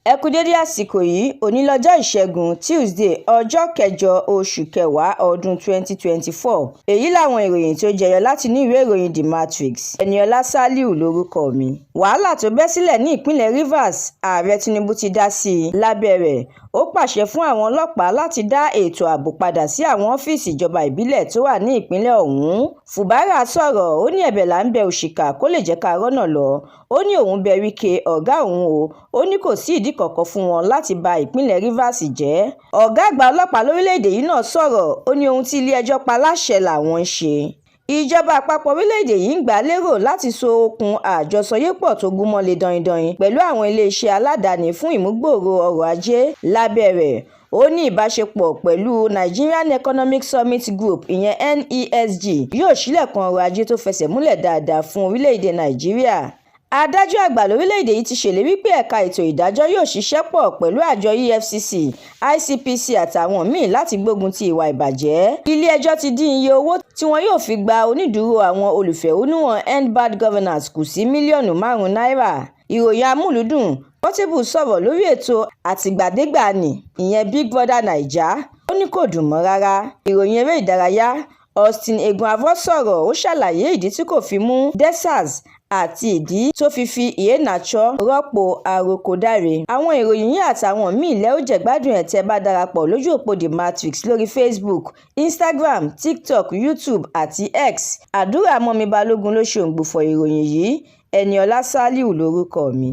Ẹ kú dédé àsìkò yìí. Òní lọ́jọ́ Ìṣẹ́gun Tuesday, ọjọ́ kẹjọ oṣù kẹwàá ọdún 2024. Èyí làwọn ìròyìn tó jẹyọ láti inú ìwé ìròyìn The Matrix. Eniola Saliu lórúkọ mi. Wàhálà tó bẹ́ sílẹ̀ ní ìpínlẹ̀ Rivers, Ààrẹ Tinubu ti dá sí i. Lábẹ́ rẹ̀, ó pàṣẹ fún àwọn ọlọ́pàá láti dá ètò ààbò padà sí àwọn ọ́fíìsì ìjọba ìbílẹ̀ tó wà ní ìpínlẹ̀ ọ̀hún. Fubara sọ̀rọ̀, ó ní ẹ̀bẹ̀ là ń bẹ òṣìkà kó lè jẹ́ ká rọ́nà lọ. Ó ní òun bẹ Wike, ọ̀gá òun o. Ó ní kò sí ìdí kankan fún wọn láti ba ìpínlẹ̀ Rivers jẹ́. Ọ̀gá àgbà ọlọ́pàá lórílẹ̀‐èdè yìí náà sọ̀rọ̀, ó ní ohun tí ilé-ẹjọ́ pa láṣẹ làwọn ń ṣe. Ìjọba àpapọ̀ orílẹ̀-èdè yìí ń gbà lérò láti so okùn àjọsọyépọ̀ tó gúnmọ́ lé danin-danin pẹ̀lú àwọn iléeṣẹ́ aládàáni fún ìmúgbòòrò ọrọ̀ ajé. Lábẹ́ rẹ̀, ó ní ìbáṣepọ̀ pẹ̀lú Nigerian Economic Summit Group, ìyẹn NESG, yóò ṣílẹ̀kùn ọrọ̀ ajé tó fẹsẹ̀ múlẹ̀ dáadáa fún orílẹ̀-èdè Nàìjíríà. Adájọ́ àgbà lórílẹ̀-èdè yìí ti ṣèlérí pé ẹ̀ka ètò ìdájọ́ yóò ṣiṣẹ́ pọ̀ pẹ̀lú àjọ EFCC, ICPC àtàwọn míín láti gbógun ti ìwà ìbàjẹ́. Ilé-ẹjọ́ ti dín iye owó tí wọn yóò fi gba onídùúró àwọn olùfẹ̀hónúhàn End Bad Governance kù sí mílíọ̀nù 5 náírà. Ìròyìn amúlùúdùn: Portable sọ̀rọ̀ lórí ètò Àtìgbàdégbà ní, ìyẹn Big Brother Naija, ó ní kò dùn mọ́ rárá. Ìròyìn eré ìdárayá: Austin Eguavoen sọ̀rọ̀, ó ṣàlàyé ìdí tí kò fi mú Dessers àti ìdí tó fi fi Iheanacho rọ́pò Arokodare. Àwọn ìròyìn yìí àtàwọn míì lẹ ó jẹ̀gbádùn ẹ̀ tẹ́ bá darapọ̀ lójú òpó The Matrix lórí Facebook, Instagram, TikTok, YouTube àti X. Àdúrà mọ́mi Balógun ló ṣe òǹgbùfọ̀ ìròyìn yìí. Eniola Saliu lórúkọ mi.